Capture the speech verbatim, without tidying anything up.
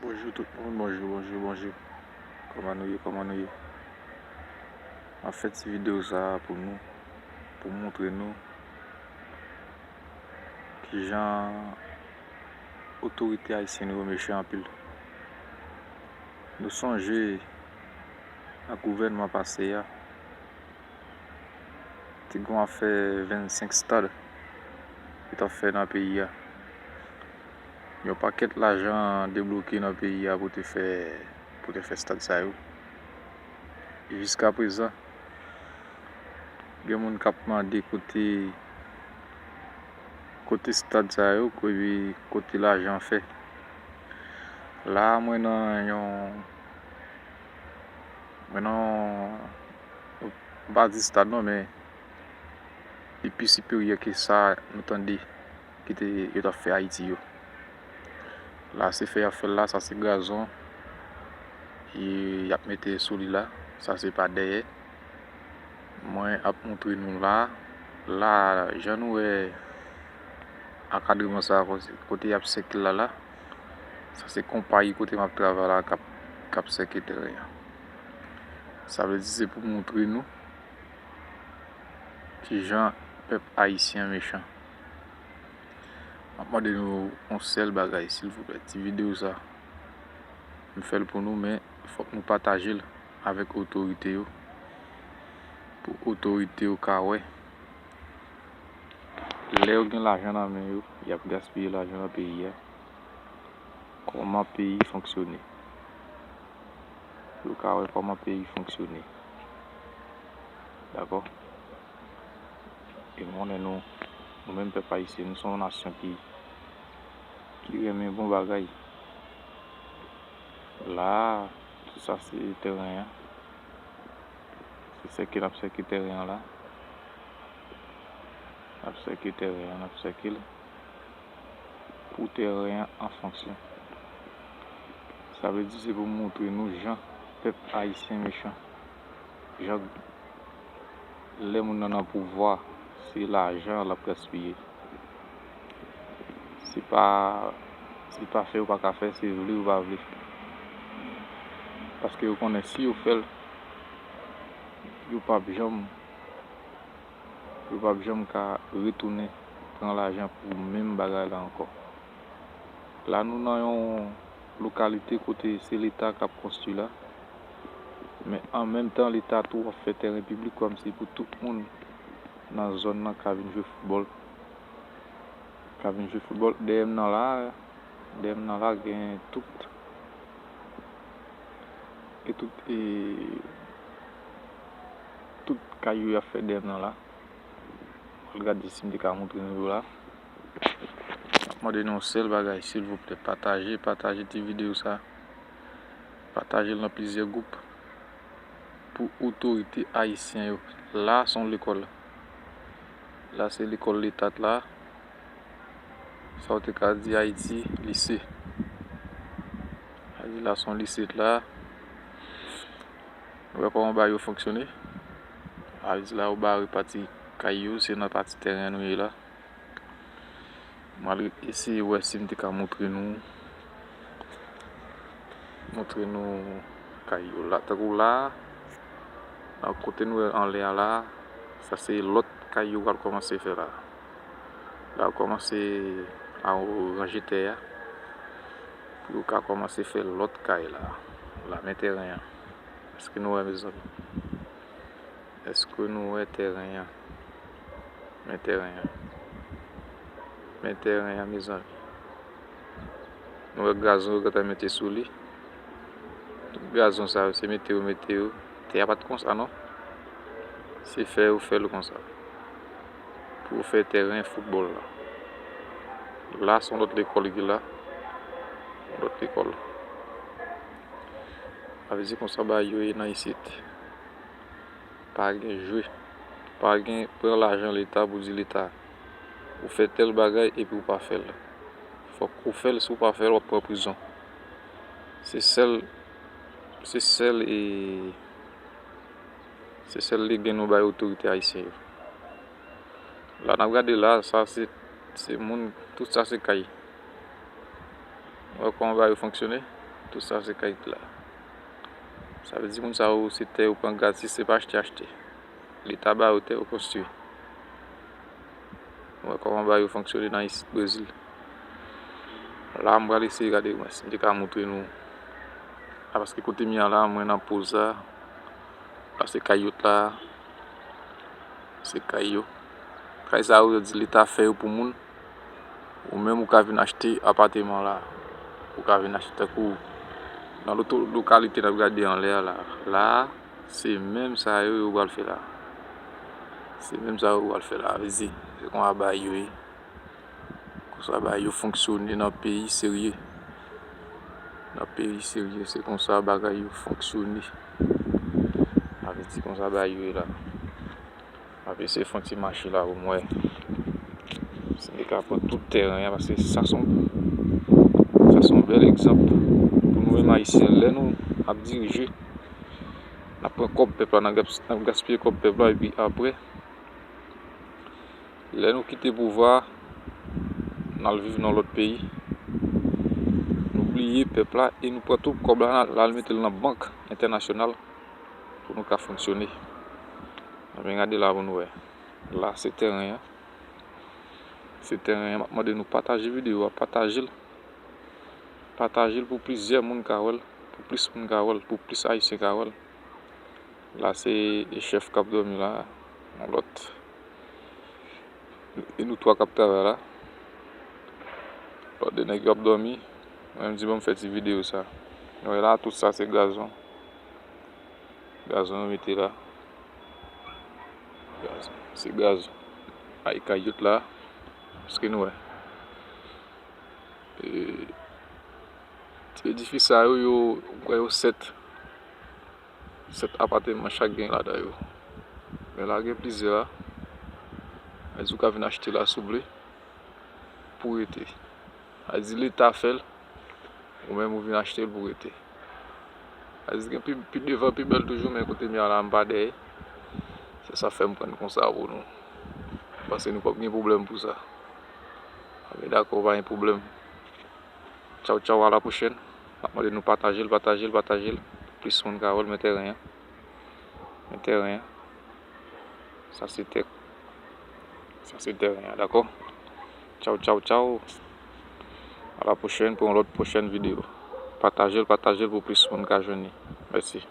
Bonjou tout moun, bonjou, bonjou, bonjou. Kòman nou ye, kòman nou ye? M ap fè ti videyo sa a pou nou, pou montre nou kijan otorite ayisyen nou yo mechan anpil. Nou sonje nan gouvènman pase a, te gen yon afè vennsenk stad yo t ap fè nan peyi a. Yon pakèt lajan debloke nan peyi a pou te fè, pou te fè stad sa yo. E jiskaprezan, gen moun k ap mande kote, kote stad sa yo, kote, kote lajan fè. La a, mwen nan yon, mwen nan yon, m pa di stad non, men li pi siperyè ke sa nou tande ki te, yo t ap fè Ayiti yo. La, se fè y ap fè l la, sa se gazon, e y ap mete sou li la, sa se pa dèyè. Mwen ap montre nou la, la, jan nou wè ankadreman sa a, kote, kote y ap sèke l la, la, sa se konpayi kote m ap travay la k ap, k ap sèke teren an. Sa vle di se pou montre nou kijan pèp ayisyen an mechan. M ap mande nou yon sèl bagay, silvouplè, ti videyo sa, m fè l pou nou, men fòk nou pataje l avèk otorite yo, pou otorite yo ka wè. Lè yo gen lajan nan men yo, y ap gaspiye lajan nan peyi a. Kòman peyi fonksyone? Pou yo ka wè kòman peyi fonksyone. Dakò? E m konnen nou, nou menm pèp ayisyen, nou se yon nasyon ki, ki renmen bon bagay. La, tout sa se teren an. Se sèke n ap sèke teren an la. N ap sèke teren an, n ap sèke l pou teren an an fonksyon. Sa vle di se pou montre nou jan pèp ayisyen mechan. Jan lè moun nan nan pouvwa, se lajan l ap gaspiye. Se pa, se pa fè yo pa ka fè, se vle yo pa vle. Paske yo konnen si yo fè l, yo p ap janm, yo p ap janm ka retounen pran lajan pou menm bagay la ankò. La, nou nan yon lokalite kote se Leta k ap konstwi la. Men an menm tan, Leta tou ap fè teren piblik kòmsi pou tout moun nan zòn nan ka vin jwe foutbòl. Ka vin jwe foutbòl. Dèyè m nan la, dèyè m nan la, gen tout, gen tout, e, tout kay yo y ap fè dèyè m nan la. Al gade si m te ka montre nou yo la. M ap mande nou yon sèl bagay, silvouplè, pataje, pataje ti videyo sa. Pataje l nan plizyè gwoup pou otorite ayisyen yo. La, se yon lekòl. La, se lekòl Leta la. Sa w te ka di Ayiti, lise. Sa di la, se yon lise la. Ou wè kòman bagay yo fonksyone? Sa vle di la, yo bare pati kay yo, se nan pati teren nou ye la. M al eseye wè si m te ka montre nou, montre nou kay yo la. Tankou la, nan kote nou wè anlè a la, sa se lòt kay yo pral kòmanse fè la. La, yo kòmanse a ranje tè a, pou yo ka kòmanse fè lòt kay la. La, men teren an. Èske nou wè, mezanmi? Èske nou wè teren an? Men teren an. Men teren an, mezanmi. Nou wè gazon yo gentan mete sou li. Tout gazon sa yo, se mete yo mete yo. Tè a pa t konsa, non. Se fè yo fè l konsa. Pou yo fè teren foutbòl la. La, se yon lòt lekòl ki la. Yon lòt lekòl. Sa vle di konsa bagay yo ye nan isit. Pa gen jwe. Pa gen pran lajan Leta pou di Leta, ou fè tèl bagay epi ou pa fè l. Fòk ou fè l, si w pa fè l, w ap pran prizon. Se sèl, se sèl, e, se sèl legen nou bay otorite ayisyen yo. La, n ap gade la, sa se, se moun, tout sa se kay. Ou wè kòman bagay yo fonksyone? Tout sa se kay la. Sa vle di moun sa yo se tè yo pran gratis, se pa achte achte. Leta ba yo tè yo konstwi. Nou wè kòman ba yo fonksyone nan isit Brezil. La m pral eseye gade mwen si m te ka montre nou. A paske kote m ye a la, mwen nan poz la. La se kay yo la. Se kay yo. Kay sa yo, yo di leta fè yo pou moun. Ou menm ou ka vin achte apateman la. Ou ka vin achte tankou nan loto lokalite n ap gade anlè a la. La, se menm sa yo yo pral fè la. Se menm sa yo pral fè la. Vle di, se konsa bagay yo ye. Konsa bagay yo fonksyone nan peyi serye. Nan peyi serye, se konsa bagay yo fonksyone. Sa vle di konsa bagay yo ye la. M ap eseye fè yon ti mache la pou m wè si m te ka pran tout teren an, paske sa se yon, sa se yon bèl egzanp pou nou menm Ayisyen. Lè nou ap dirije, n ap pran kòb pèp la, n ap gas-, n ap gaspiye kòb pèp la, epi apre, lè nou kite pouvwa a, n al viv nan lòt peyi, nou bliye pèp la e nou pran tout kòb la, n al, n al mete l nan bank entènasyonal pou nou ka fonksyone. Anben, gade la pou nou wè. La, se teren an. Se teren an. M ap mande nou pataje videyo a, pataje l. Pataje l pou plizyè moun ka wè l, pou plis moun ka wè l, pou plis Ayisyen ka wè l. La, se chèf k ap dòmi la, yon lòt. E nou twa k ap travay la. Lòt de nèg yo ap dòmi. Mwen, m di, bon, m fè ti videyo sa. Nou wè la, tout sa se gazon. Gazon yo mete la. Gazon. Se gazon. Ay, kay yo la. Èske nou wè? E, ti edifis sa yo, yo, m kwè yo sèt. Sèt apateman chak gen ladan yo. Men la gen plizyè la. Sa vle di ou ka vin achte la si w vle. Pou rete. Sa vle di leta fè l. Ou menm ou vin achte l pou rete. Sa vle di gen pi, pi devan, pi bèl toujou, men kote m ye a la, m pa dèyè. Se sa fè m pran konsa pou nou. M panse nou p ap gen pwoblèm pou sa. Anben, dakò, pa gen pwoblèm. Tchaw, tchaw, a la pwochèn. M ap mande nou pataje l, pataje l, pataje l. Plis moun ka wè l, men teren an. Men teren an. Sa se tè. Sa se teren an, dakò? Tchaw, tchaw, tchaw. A la pwochèn pou yon lòt pwochèn videyo. Pataje l, pataje l pou plis moun ka jwenn li. Mèsi.